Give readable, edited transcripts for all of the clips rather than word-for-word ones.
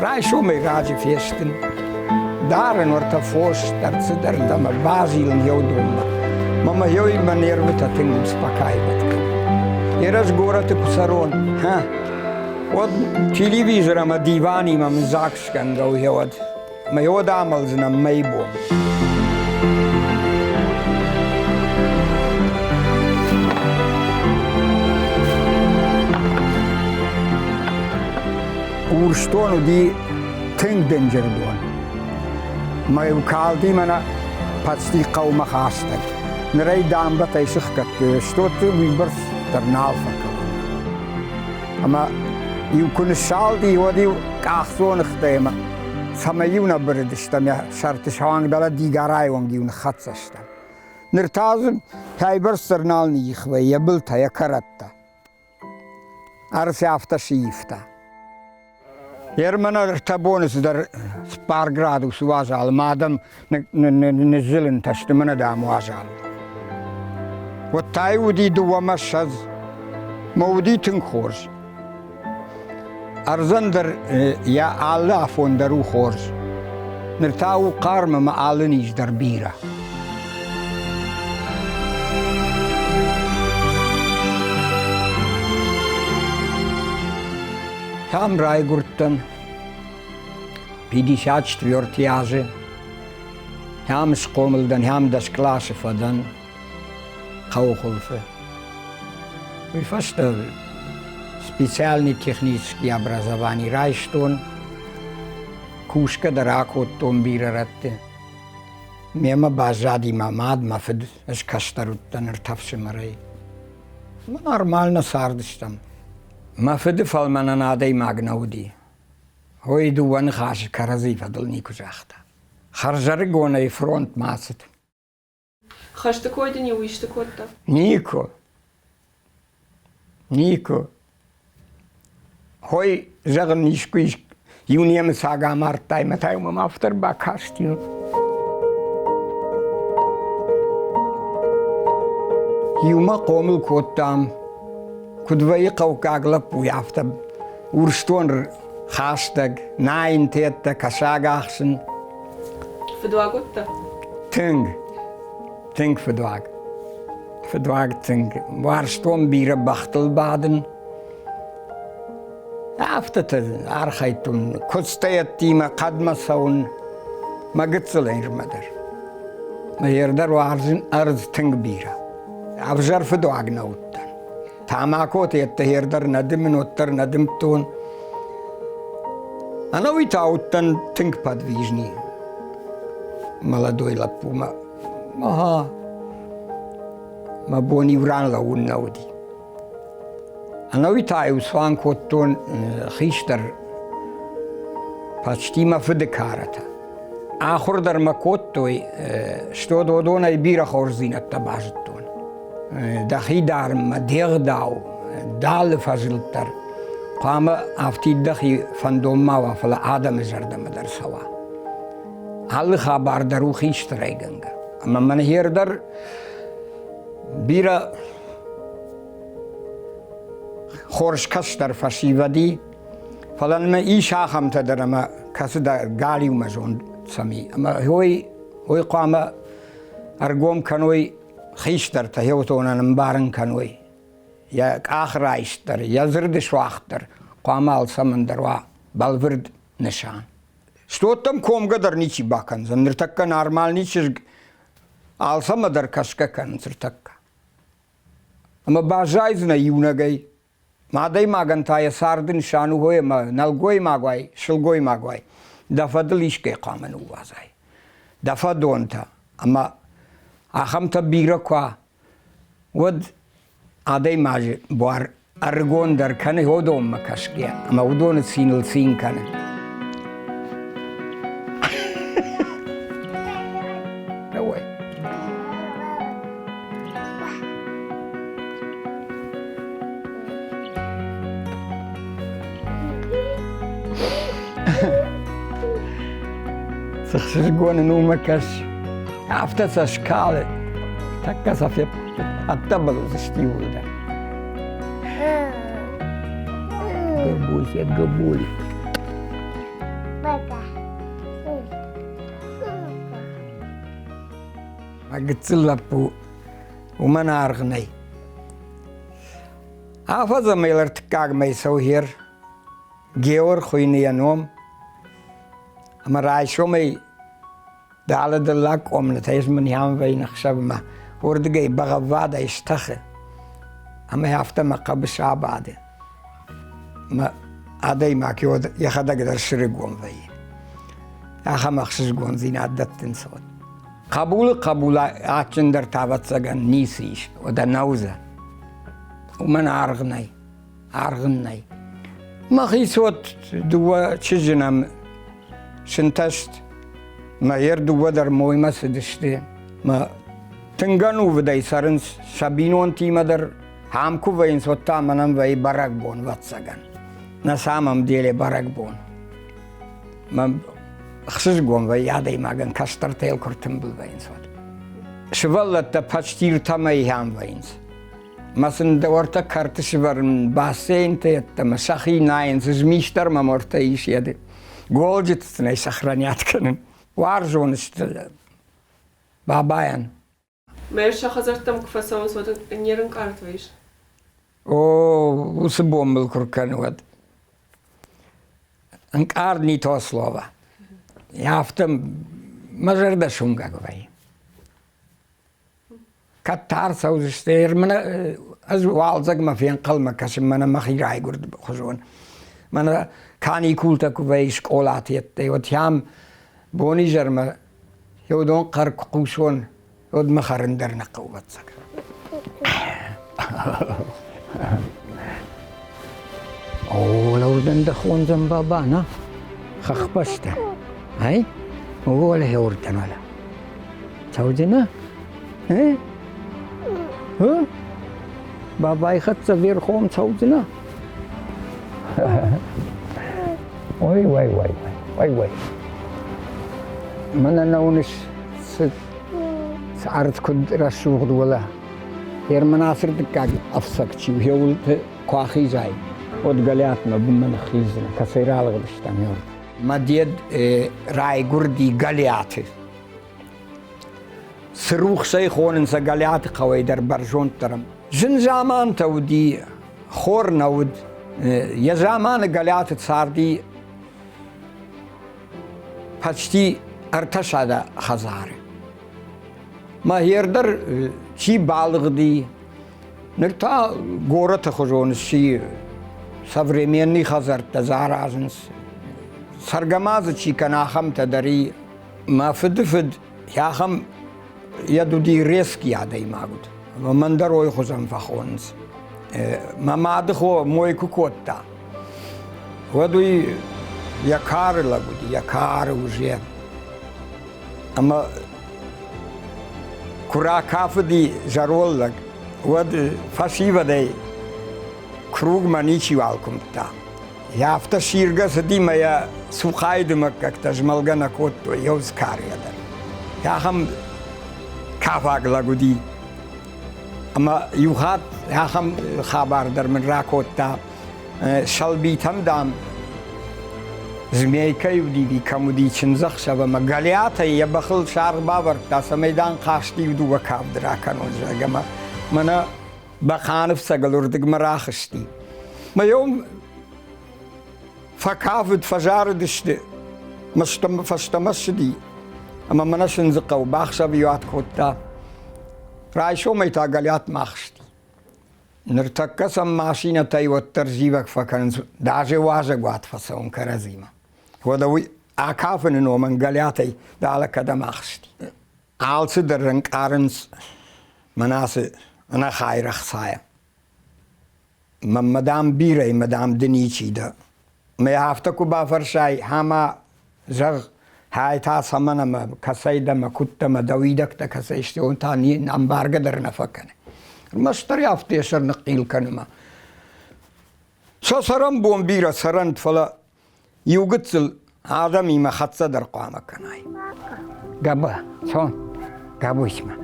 Райсомӕй раджы фестын, дарын уӕртӕ фос дӕр цыдӕртӕ ӕмӕ базилын еудонмӕ. Мӕ мӕ еуи мӕ нервытӕ тынг успокаивать кӕны. Ерӕз горӕты куы цӕрон, ха, уӕд телевизор ӕмӕ диванимӕ мын загсгӕнгӕ у еуӕд. Мӕ уӕд амӕлдзынӕн мӕй бон. Урсдон уыди тынг дынджыр дон. Мӕ-иу калди мӕнӕ почти хъӕумӕ хӕстӕг. Ныр ӕй дамбӕтӕй сыхгӕдтой, стотты уыйбӕрц дӕр нал фӕкӕлы. Ӕмӕ иу куы ныссалди, уӕд-иу къахдзоныгътӕ ӕмӕ цӕмӕй-иу нӕ бырыдыстӕм йӕ сӕрты суанг дӕлӕ Дигарайы онг-иу ныххӕццӕ стӕм. Ныр та дзы кӕйбӕрц дӕр нал ныйих вӕййы йӕ былтӕ, йӕ кӕрӕттӕ. Ӕрци афтӕ сивта. Ерман ӕртӕ боны цыдӕр цыппар градусы уазал, ӕмӕ адӕм ныззылынтӕ сты, мӕнӕ дам уазал. Уӕд та уыди дыууӕмӕ ссӕдз, мӕ уыди тынг хорз. Ӕрдзӕн дӕр йӕ алы афон дӕр у хорз. Ныр та у хъарм ӕмӕ алы низ дӕр бирӕ. Там райгуырдтӕн 54 азы. Там схъомыл дӕн, там дӕс къласы фӕдӕн хъӕуы хуылфы. Уый фӕстӕ специальный технический образование райстон, кусгӕ дӕр акодтон бирӕ рӕтты. Мемӕ баззади мӕ мад, мӕ фыд, ӕз кӕстӕр уыдтӕн ӕртӕ фсымӕрӕй. Нормально цардыстӕм. Мӕ фыды фӕлмӕнӕн адӕймаг нӕ уыди. Ой, дыууӕ ныхасы кӕрӕдзи фӕдыл никуы загъта. Хӕрзӕрыгонӕй фронтмӕ ацыд. Хӕсты кой дын-иу исты кодта? Никуы. Никуы. Хой, зӕгъын, искуы иу немыцаг амардтай, мӕ та мӕм афтӕ ӕрбакасти. Иумӕ хъомыл кодтам, куыд вӕййы хъӕуккаг лӕппуйы, афтӕ Урсдон хӕстӕг, найынтӕттӕ, кӕсаг ахсын. Фыдуаг уыдтӕ? Тынг, тынг фыдуаг. Фыдуаг тынг. Уарзтон бирӕ бӕхтыл бадын. Афтӕтӕ архайдтон куыдзтӕ-йедтимӕ хъӕдмӕ цӕуын мӕ гыццылӕй нырмӕ дӕр. Мӕ зӕрдӕ уарзын ӕрдз тынг бирӕ. Ӕвзӕр фыдуаг нӕ уыдтӕн. Тамакоты йедтӕ дӕр нӕ дымын, уӕддӕр нӕ дымдтон. Ӕнӕуый та уыдтӕн тынг подвижный молодой лӕппумӕ. Ага, мӕ бон иу ран лӕууын нӕ уыди. Ӕнӕуи та-иу цуан кодтон хистӕр почти мӕ фыды карӕтӕ. Ахуыр дӕр мӕ кодтой, что уыдонӕй бирӕ хорздзинӕдтӕ базыдтон. Дӕхи дарынмӕ, де гъдау, дӕ фӕзылд дӕр хъуамӕ афтид дӕхи фӕндон ма уа, фӕлӕ адӕмы зӕрдӕмӕ дӕр цӕуа. Алы хабар дӕр у хистӕрӕй гӕнгӕ. Ӕмӕ мӕн хер дӕр бирӕ хорз кӕстӕр фӕсивӕди, фӕлӕ нӕ ис ахӕмтӕ дӕр, ӕмӕ кӕцыдӕр галиумӕ зонд сӕм и. Ӕмӕ уый, уый хъуамӕ ӕргом кӕной хистӕртӕ, хеутонӕн ӕмбарын кӕной. Йӕ къах райст дӕр, йӕ дзырды суагъд дӕр хъуамӕ алцӕмӕн дӕр уа бӕлвырд нысан. Стоттӕм комгӕ дӕр ничи бакӕндзӕн. Ныртӕккӕ нормальный чызг алцӕмӕ дӕр кӕсгӕ кӕнынц ныртӕккӕ. Ӕмӕ баззайдзынӕ иунӕгӕй. Адӕймагӕн та йӕ царды нысан у ӕмӕ нӕлгоймаг уай, сылгоймаг уай, дӕ фӕдыл искӕй хъуамӕ ныууадзай. Дӕ фӕдонтӕ. Ӕмӕ ахӕмтӕ бирӕ куы уа, уӕд адӕймаджы буар ӕрыгондӕр кӕны уыдонмӕ кӕсгӕ ӕмӕ уыдоны циныл цин кӕны. Давай. Цы хсызгон ын у мӕ кӕс, афтӕ сӕ скалы, тӕккӕ сӕ ӕддӕбыл уыдзысты иууылдӕр. Габуль, габуль. Мӕ гыццыл лӕппу уымӕн аргъ нӕй. Афӕдз ӕмӕ йыл ӕртыккаг мӕй цӕуы хер. Геор хуыйны йӕ ном. Ӕмӕ райсомӕй Дӕлӕ дӕллаг къомнӕтӕй ӕз мын ам вӕййын ӕхсӕвмӕ, уырдыгӕй бӕгъӕввадӕй стӕхы ӕмӕ афтӕ мӕ хъӕбысы абады. Мӕ адӕймаг йӕхӕдӕг дӕр срыгон вӕййы. Ахӕм ӕхсызгондзинад дӕттынц уӕд. Хъӕбулы хъӕбул адджындӕр та, ӕвӕццӕгӕн, ницы ис, уӕдӕ нӕ уыдзӕн. Уымӕн аргъ нӕй. Аргъ ын нӕй. Мӕхи цот дыууӕ чызджы нӕм сынтӕст. Мӕ йер дыууӕ дӕр моймӕ цыдысты. Мӕ тынг ӕнувыдӕй цӕрынц сӕ бинонтимӕ дӕр. Ам куы вӕййынц, уӕд та мӕнӕн вӕййы бӕрӕгбон, ӕвӕццӕгӕн. На самом деле бӕрӕгбон. Мӕ ӕхсызгон вӕййы адӕймагӕн кӕстӕртӕ йыл куы ртымбыл вӕййынц, уӕд. Сывӕллӕттӕ почти ртӕмӕй ам вӕййынц. Мӕ сын дӕуӕртӕ кӕрты сывӕрын бассейнтӕ йеддӕмӕ сӕхи найынц, змис дӕр мӕм ӕртӕ ис йеды. Голджыты сын ӕй сохранять кӕнын. Уарзон сты бабайӕн. Мӕ сӕ хӕдзӕрттӕм куы фӕцӕуынц, уӕд не рынкъард вӕййыс? О, уыцы бон мыл куы ркӕны, уӕд. Ӕнкъард не то слово. Афтӕ мӕ зӕрдӕ суынгӕг вӕййы. Кӕд та ӕрцӕудзысты, мӕнӕ ӕз уалдзӕгмӕ фенхъӕлмӕ кӕсын, мӕнӕ мӕхи райгуырд хуызон. Мӕнӕ каникултӕ куы вӕййы скъолаты йедтӕй, уӕд ам бонизӕрмӕ уыдон хъӕр куы хъусон, уӕд мӕ хӕрын дӕр нӕ хъӕуы, ӕвӕццӕгӕн. О, лӕудӕн дӕ хондзӕн баба, на? Хӕхбӕстӕ. Ай? Ола хеуртӕн ола. Цӕудзинӕ? Э? Э? Бабай хӕццӕ верхом цӕудзинӕ? Ой, ой, ой, ой, ой. Мӕнӕ нӕ уыныс, цы цы ӕрдз куыд рӕсугъд уӕлӕ. Герман ацырдыккаг ӕфцӕг чи у, еуылты куы ахизай, уӕд Галиатмӕ бынмӕ ныххиздзынӕ, кӕцӕй ралыгъдыстӕм, еуыл. Мӕ дед райгуырди Галиаты. Цы рухсӕй хонынц Галиаты хъӕуӕй дӕр бӕрзонддӕр. Зын замантӕ уыди, хор нӕ уыд. Йӕ заманы Галиаты царди почти 300 хӕдзары. Мӕ дӕр чи балыгъди, ныр та горӕты хуызон сси современный хӕдзӕрттӕ дзы аразынц. Цӕргӕ ма дзы чи кӕны, ахӕмтӕ дӕр и. Мӕ фыды фыд ахӕм йӕ уыди резкий адӕймаг уыд. Мӕн дӕр ой хуызӕн фӕхонынц. Мӕ мады хо мой куы кодта, уӕд уый йӕ кары лӕг уыди, йӕ кары уже. Ӕмӕ куы ракафыди зӕронд лӕг, уӕд фӕсивӕдӕй кругмӕ ничиуал куымдта. Афтӕ сиргӕ цыди мӕ йӕ цухъайы дымӕггӕгтӕ змӕлгӕ нӕ кодтой еудз карйӕ дӕр. Ахӕм кафаг лӕг уыди. Ӕмӕ иу хатт ахӕм хабар дӕр мын ракодта. Сӕлбитӕм, дам, Змейкӕйы уыди, кӕм уыди чындзӕхсӕв ӕмӕ Галиатӕй йӕ бӕхыл саргъ бавӕрдта, цӕмӕй, дам, хъазты иу дыууӕ кавды ракӕнон, зӕгъгӕ, ӕмӕ мӕнӕ Бӕхъаны фцӕгыл уырдыгмӕ рахызти. Мӕ йӕм фӕкафыд, фӕзарыдысты, фӕстӕмӕ ссыди ӕмӕ мӕнӕ Сындзыхъӕу бахсӕвиуат кодта. Райсомӕй та Галиатмӕ ахызти. Ныртӕккӕ сӕм машинӕтӕй уӕддӕр зивӕг фӕкӕнынц, даже уазӕгуат фӕцӕуын кӕрӕдзимӕ. Уӕдӕ уый акафыны номӕн Галиатӕй далӕ кӕдӕм ахызти. Алцыдӕр ӕнкъарынц мӕнӕ ацы ӕнӕхайыр ӕхцайӕ. Мӕнмӕ, дам, бирӕ, мӕ, дам, ды ничи дӕ. Мӕ афтӕ куы бафӕрсай, ӕмӕ зӕгъ, хай та цӕмӕн ӕмӕ кӕцӕй дӕ мӕ куыд дӕ мӕ дӕ уидӕгтӕ кӕцӕй сты, уым та ӕмбаргӕ дӕр нӕ фӕкӕны. Ӕрмӕстдӕр афтӕ йӕ сӕр ныхъхъил кӕны мӕ. Сӕ цӕрӕнбон бирӕ цӕрӕнт, фӕлӕ иу гыццыл адӕмимӕ хӕццӕ дӕр хъуамӕ кӕнай. Габа, цом, Габусмӕ,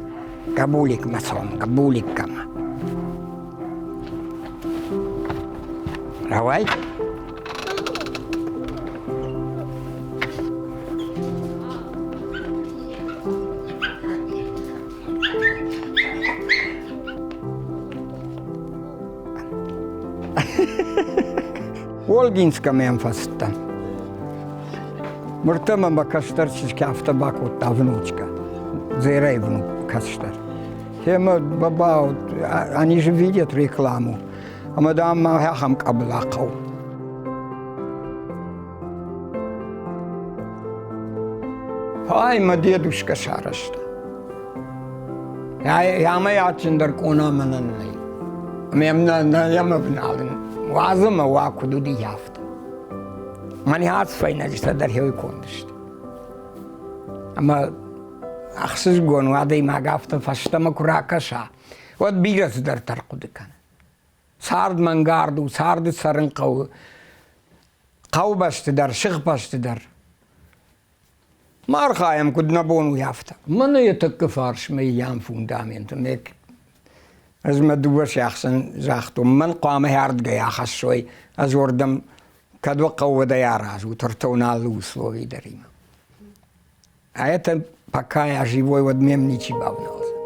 Габуликмӕ цом, Габуликкӕмӕ. Рауай. Олгинскӕмӕ йӕм фӕцыдтӕн. Мыртӕ мӕ мӕ кӕстӕр чызг афтӕ бакодта, внучка. Дзерӕйы внук кӕстӕр. Темӕ баба, они же видят рекламу. Ӕмӕ, дам, ма ахӕм къӕбыла хъӕуы. Ай мӕ дедушка сарӕзта. Амӕй адджындӕр къона мӕнӕн нӕй. Ӕмӕ йӕм нӕ йӕм ӕвналын. Уадз ӕмӕ уа, куыд уыди, афтӕ. Мӕн ацы фӕйнӕджытӕ дӕр хеуи конд сты. Ӕмӕ ӕхсызгон у адӕймаг афтӕ фӕстӕмӕ куы ракӕса, уӕд бирӕ цыдӕртӕ ӕрхъуыды кӕны. Цард мӕнгард у, царды цӕрын хъӕуы. Хъӕубӕсты дӕр, сыхбӕсты дӕр. Ма архайӕм, куыд нӕ бон уый афтӕ. Мӕнӕ йӕ тӕккӕ фарсмӕ йӕм фундаменты мек. Ӕз мӕ дыууӕ сиахсӕн загътон, мӕн хъуамӕ ардгӕй ахӕссой, ӕз уырдӕм кӕд уӕ хъӕуы, уӕд ӕй аразут, ӕртӕ алы условий дӕр имӕ. А это пока я живой, вот мем ничи бавналдзӕн.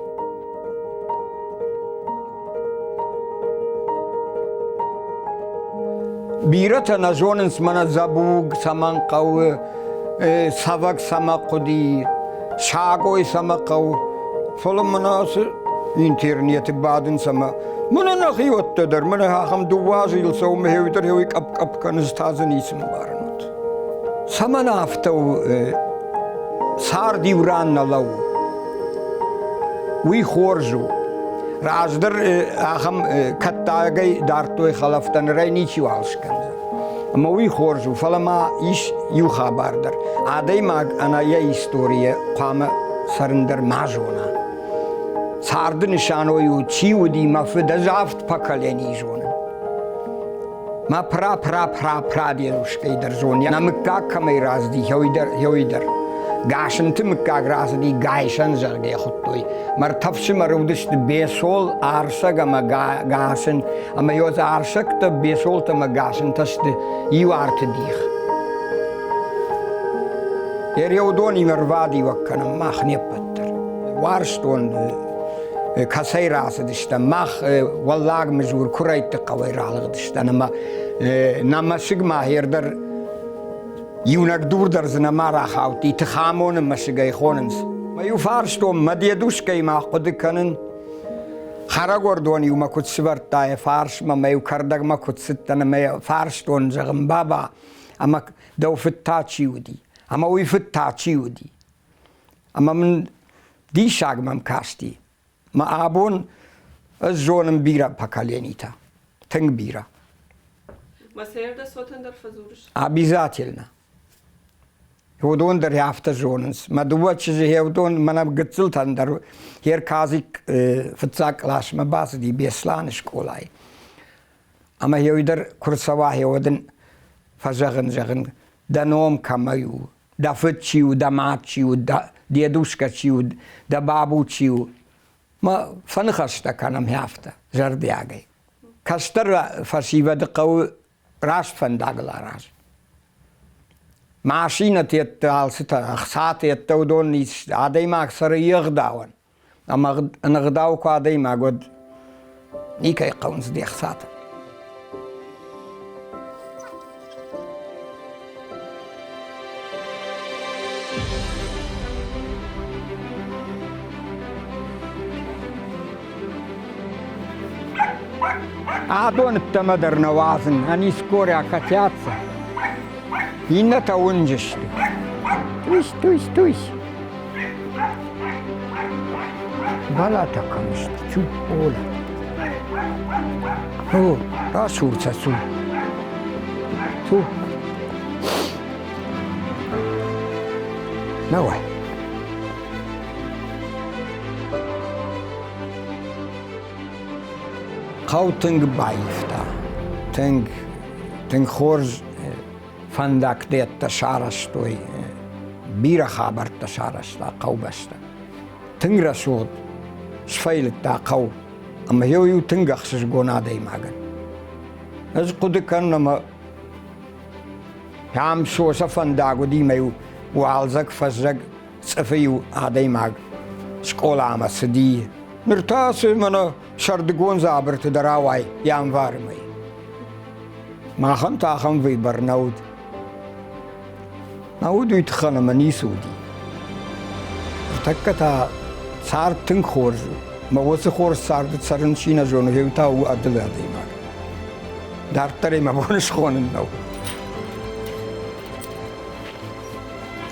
Бирӕтӕ нӕ зонынц мӕнӕ дзӕбуг цӕмӕн хъӕуы, цӕвӕг цӕмӕ хъуыди, сагой цӕмӕ хъӕуы. Фӕлӕ мӕнӕ ацы интернеты бадынц ӕмӕ мӕнӕ нӕхиуӕттӕ дӕр, мӕнӕ ахӕм дыууӕ азы йыл цӕуы, мӕ хеуи дӕр хеуи къӕпп-къӕпп кӕны, та дзы ницы мбарын. Цӕмӕн афтӕ у цард иу ран нӕ лӕууы? Уый хорз у. Раздӕр ахӕм кӕттагӕй дардтой хӕлӕфтӕ, нырӕй ничиуал скӕндзӕн. Ӕмӕ уый хорз у, фӕлӕ ма ис иу хабар дӕр. Адӕймаг ӕнӕ йӕ историйӕ хъуамӕ цӕрын дӕр ма зона. Царды нысан уый у, чи уыди мӕ фыд, ӕз авд поколенийы зонын. Мӕ пра-пра-пра-прадедушкӕй дӕр зоны, нӕ мыггаг кӕмӕй рацыди, еуи дӕр. Гасынты мыггаг рацыди Гайсӕн, зӕгъгӕ, хуыдтой. Мӕрдтӕ ӕфсымӕр уыдысты Бесол, Арсӕг ӕмӕ Гасын. Ӕмӕ ёз Арсӕгтӕ, Бесолтӕ ӕмӕ Гасынтӕ сты иу арты дих. Ереудонимӕ рвадиуӕг кӕнӕм мах не ппӕт дӕр. Уарзтон кӕцӕй рацыдыстӕм, мах Уӕллаг Мызур Куырӕйтты хъӕуӕй ралыгъдыстӕм ӕмӕ нӕ мӕсыгмӕ дӕр иунӕг дур дӕр дзы нӕма рахаудти, Тыхамоны мӕсыгӕй хонынц. Мӕ иу фарстон мӕ дедушкӕимӕ хъуыды кӕнын, хӕрӕгуӕрдон-иу мӕ куыд сывӕрдта йӕ фарсмӕ, мӕ-иу кӕрдӕгмӕ куыд цыдтӕн ӕмӕ йӕ фарстон, зӕгъын, баба, ӕмӕ дӕу фыд та чи уыди, ӕмӕ уый фыд та чи уыди? Ӕмӕ мын диссаг мӕм касти. Мӕ абон ӕз зонын бирӕ поколенитӕ, тынг бирӕ. Мӕ сӕрдӕ цотӕн дӕр фӕдзурыс? Обязательно. Уыдон дӕр афтӕ зонынц. Мӕ дыууӕ чызджы уыдон мӕнӕ гыццылтӕн дӕр Ерказик фыццаг къласмӕ бацыди Беслӕны скъолайы. Ӕмӕ еуи дӕр куы рцӕуа, уӕд ын фӕзӕгъын, зӕгъын, дӕ ном кӕмӕй у, дӕ фыд чи у, дӕ мад чи у, дӕ дедушка чи у, дӕ бабу чи у. Мӕ фӕныхӕстӕ кӕнӕм афтӕ, зӕрдиагӕй. Кӕстӕр фӕсивӕды хъӕуы раст фӕндагыл аразын. Машинӕты йедты алцытӕ, ӕхцаты йедтӕ уыдон адӕймаг цӕры йе гъдауӕн. Ӕмӕ ӕнӕгъдау куы адӕймаг, уӕд никӕй хъӕуынц де хцатӕ. Адон ӕддӕмӕ дӕр нӕ уадзын, они скоро окатятся. Иннӕтӕ уынджы сты. Тусь, тусь, тусь. Балатӕ кӕм сты? Цу, Оля. О, расур сӕ, цу. Цу. Давай. Хъӕу тынг баивта. Тынг, тынг хорз фӕндӕгтӕ сарӕзтой, бирӕ хабӕрттӕ сарӕзта хъӕубӕстӕ. Тынг рӕсугъд сфӕйлыдта хъӕу, ӕмӕ йӕ иу тынг ӕхсызгон адӕймагӕн. Ӕз хъуыды кӕнын, ӕмӕ ам сосӕ фӕндаг уыди, мӕ-иу уалдзӕг, фӕззӕг цъыфы-иу адӕймаг скъоламӕ цыди. Ныр та цы мӕнӕ сӕрдыгон дзабырты дӕр ауай январы мӕй. Махӕн та ахӕм выбор нӕ уыд. Нӕ уыд уый тыххӕн ӕмӕ ницы уыди. Ныртӕккӕ та цард тынг хорз у. Мӕ уыцы хорз царды цӕрын чи нӕ зоны, уый та у ӕдылы адӕймаг. Дарддӕр ӕй мӕ бон схонын нӕу.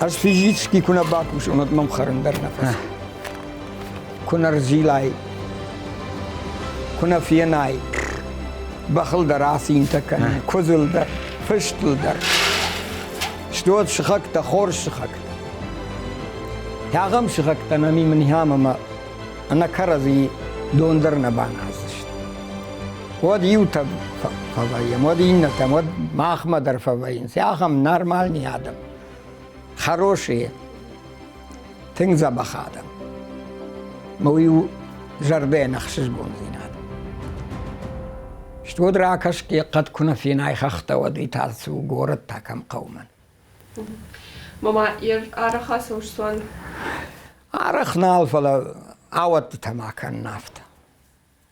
Ӕз физически куы нӕ бакусон, уӕд мӕм хӕрын дӕр нӕ фӕци. Куы нӕ рзилай, куы нӕ фенай, бӕхыл дӕр ацинтӕ кӕнын, куыдзыл дӕр, фыстыл дӕр. Стуӕд сыхӕгтӕ, хорз сыхӕгтӕ. Ахӕм сыхӕгтӕ нӕм и мын хӕм ӕмӕ ӕнӕ кӕрӕдзи дон дӕр нӕ баназдзысты. Уӕд иутӕ фӕвӕййӕм, уӕд иннӕтӕм, уӕд махмӕ дӕр фӕвӕййынц. Ахӕм нормальный адӕм, хорошие, тынг дзӕбӕх адӕм. Мӕ уый у зӕрдӕйӕн ӕхсызгондзинад. Стуӕд ракӕсгӕ хъӕд куы нӕ фенай хӕхтӕ, уӕд уый та цы у горӕт та кӕм хъӕуы мӕн. Мама, арӕх ацӕуыс цуан? Арӕх нал, фӕлӕ ауӕдтытӕ ма кӕнын афтӕ.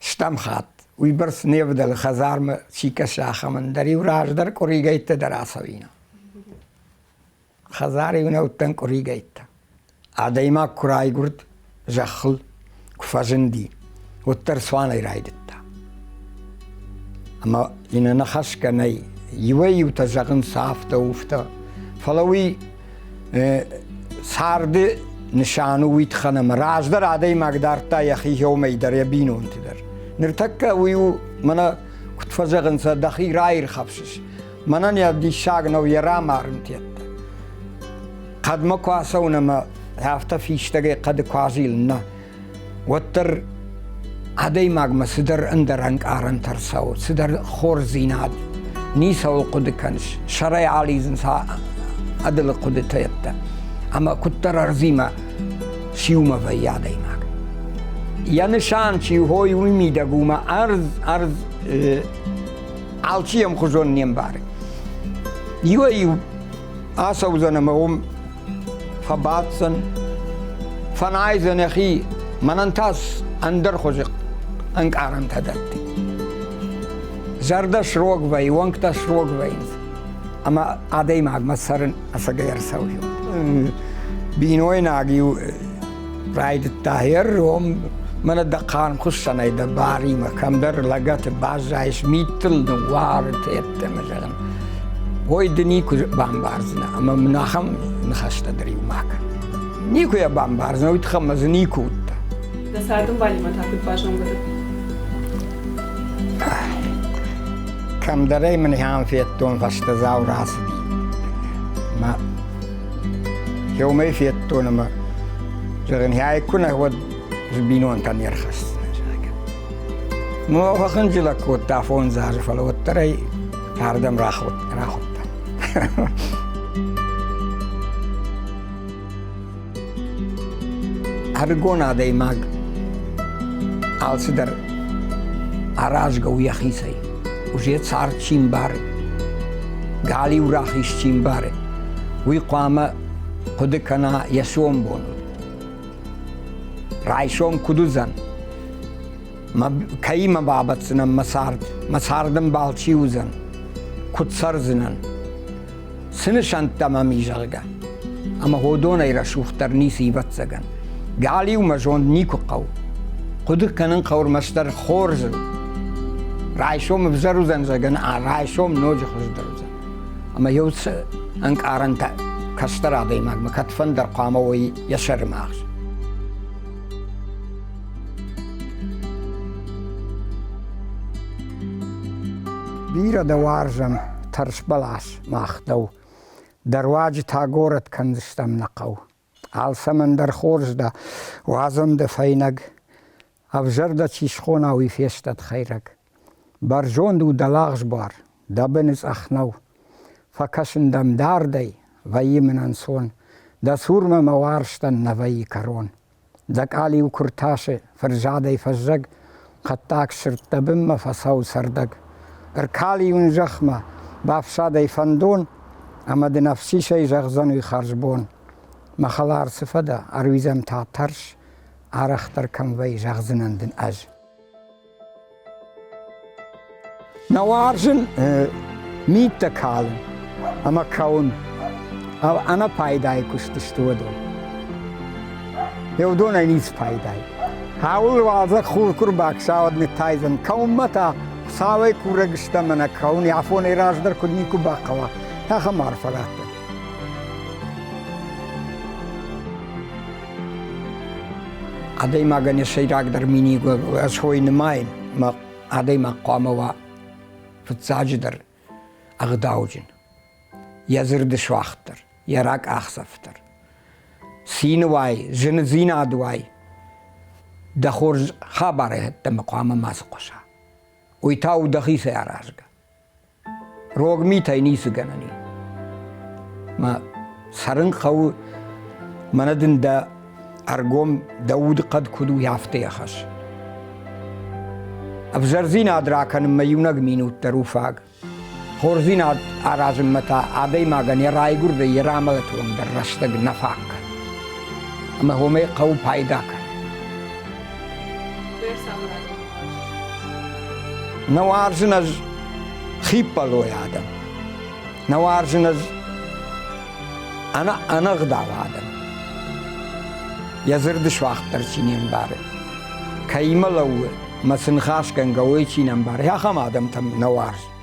Стӕм хатт уыйбӕрц не вдӕлы хӕдзармӕ чи кӕсы, ахӕмӕн дӕр-иу раздӕр къуыригӕйттӕ дӕр ацӕуина. Хӕдзары-иу нӕ уыдтӕн къуыригӕйттӕ. Адӕймаг куы райгуырд зӕххыл, куы фӕзынди, уӕддӕр цуанӕй райдыдта. Ӕмӕ йын ӕнӕхӕсгӕ нӕй. Иуӕй-иутӕ зӕгъынц афтӕ, уфтӕ, фӕлӕ уый царды нысан у уый тыххӕн ӕмӕ раздӕр адӕймаг дардта йӕхи хиомӕй дӕр, йӕ бинонты дӕр. Ныртӕккӕ уый у, мӕнӕ куыд фӕзӕгъынц, дӕхи раирхӕфсыс. Мӕнӕн йӕ диссаг нӕу йӕ рамарын тедта. Хъӕдмӕ куы ацӕуын ӕмӕ афтӕ фистӕгӕй хъӕды куы азилын, нӕ, уӕддӕр адӕймагмӕ цыдӕр ӕндӕр ӕнкъарӕнтӕ ӕрцӕуы, цыдӕр хорздзинад, ницӕуыл хъуыды кӕныс, сӕрӕй алидзынц ӕдылы хъуыдытӕ йедтӕ. Ӕмӕ куыддӕр ӕрдзимӕ сиумӕ вӕййы адӕймаг. Йӕ нысан чи хой, уый мидӕг у мӕ ӕрдз, ӕрдз алчи ӕмхуызон не мбары. Иуӕй-иу ацӕудзӕн ӕмӕ уым фӕбаддзӕн, фӕнайдзӕн йӕхи, мӕнӕн та ӕндӕр хуызы ӕнкъарӕнтӕ дӕтты. Зӕрдӕ срог вӕййы, уӕнгтӕ срог вӕййынц, ӕмӕ адӕймагмӕ цӕрын ӕцӕгӕй ӕрцӕуы. Бинойнаг-иу райдыдта ӕрром, мӕнӕ дӕ хъарм хуыссӕнӕй дӕ баримӕ кӕмдӕр лӕгӕты баззайыс, миттыл ныууары ӕддӕмӕ зӕгъын. Ой, ды никуы бамбардзынӕ, ӕмӕ мын ахӕм ныхӕстӕ дӕр-иу ма кӕн. Никуы йӕ бамбардзынӕ, уый тыххӕй мӕ дзы никуы уыдтӕ. Дӕ цардӕмбалимӕ та куыд базонгӕ дӕ? Кӕмдӕр ӕй мын ахӕм федтон, фӕстӕдзау рацыди. Мӕ Еумӕй федтон ӕмӕ зӕгъын, ай ку нӕ, уӕд бинонтӕ не рхӕсдзынӕн, зӕгъгӕ. Ну, фӕхынджылӕг кодта фондз азы, фӕлӕ уӕддӕр ӕй ардӕм рахуыдта. Ӕрыгон адӕймаг алцыдӕр аразгӕ у йӕхицӕй. Уже цард чи мбары, галиу рахиз чи мбары, уый хъуамӕ хъуыды кӕна йӕ сомбоныл. Райсом куыд уыдзӕн? Кӕимӕ бабӕтдзынӕн мӕ цард? Мӕ цардӕмбал чи уыдзӕн? Куыд цӕрдзынӕн? Цы нысӕнттӕ мӕм и, зӕгъгӕ. Ӕмӕ уыдонӕй рӕсугъддӕр ницы ӕвӕццӕгӕн. Галиумӕ зонд никуы хъӕуы. Хъуыды кӕнын хъӕуы ӕрмӕстдӕр хорзыл. Райсом ӕвзӕр уыдзӕн, зӕгъгӕ, райсом ноджы хуыздӕр уыдзӕн. Ӕмӕ йӕ уыцы ӕнкъарӕнтӕ кӕстӕр адӕймагмӕ кӕдфӕндӕр хъуамӕ уой йӕ сӕры магъз. Бирӕ дӕ уарзӕм, тӕрсбӕлас, мах дӕу. Дӕ руаджы та горӕт кӕндзыстӕм нӕ хъӕу. Алцӕмӕн дӕр хорз дӕ, уадзӕм дӕ фӕйнӕг. Ӕвзӕр дӕ чи схона, уый фестӕд хӕйрӕг. Бӕрзонд у дӕ лагъз буар, дӕ быны цъӕх нӕу. Фӕкӕсын дӕм дардӕй, вӕййы мын ӕнцон. Дӕ цурмӕ мӕ уарзтӕн нӕ вӕййы кӕрон. Дӕ къалиу куы ртасы фырзадӕй фӕззӕг, Хъӕддаг сырд дӕ бынмӕ фӕцӕуы цӕрдӕг. Ӕркал-иу ын зӕхмӕ, бафсадӕй фӕндон, Ӕмӕ дын ӕфсисӕй зӕгъдзӕн уый хӕрзбон. Мӕ хӕлар цы фӕдӕ, ӕруидзӕм та тӕрс, Арӕхдӕр кӕм вӕййы, зӕгъдзынӕн дын ӕз. Нӕ уарзын. Миттӕ калын ӕмӕ кӕуын ӕнӕпайдайы куыст сты уыдон. Уыдонӕй ницы пайда и. Ауыл уалдзӕг хур куы рбакса, уӕд ныттайдзӕн. Кӕуынмӕ та Хуыцауӕй курӕг стӕм ӕмӕ кӕуын афонӕй раздӕр куыд никуы бахъӕуа, ахӕм арфӕ раттӕд. Адӕймагӕн йӕ сӕйрагдӕр миниуӕг ӕз хой нымайын, ӕмӕ адӕймаг хъуамӕ уа фыццаджыдӕр ӕгъдауджын, йӕ дзырды суагъддӕр, йӕ ракъахдзӕф дӕр. Цины уай, зындзинад уай, дӕ хорз хабарӕй ӕддӕмӕ хъуамӕ мацы хъуыса. Уый та у дӕхицӕй аразгӕ. Рог митӕй ницы гӕнӕн и. Мӕ цӕрын хъӕуы, мӕнӕ дын дӕ ӕргом дӕ удыхъӕд куыд у, афтӕ йӕ хӕс. Ӕвзӕрдзинад ракӕнынмӕ иунӕг минут дӕр у фаг. Хорздзинад аразынмӕ та адӕймагӕн йӕ райгуырдӕй йӕ рамӕлӕты онг дӕр рӕстӕг нӕ фаг кӕны. Ӕмӕ уымӕй хъӕуы пайда кӕнын. Нӕ уарзын ӕз хиппӕлой адӕм. Нӕ уарзын ӕз ӕнӕгъдау адӕм. Йӕ дзырды суагъд дӕр чи не мбары, кӕимӕ лӕууы мӕ цы ныхасгӕнгӕ, уый чи не мбары, ахӕм адӕмтӕм нӕ уарзын.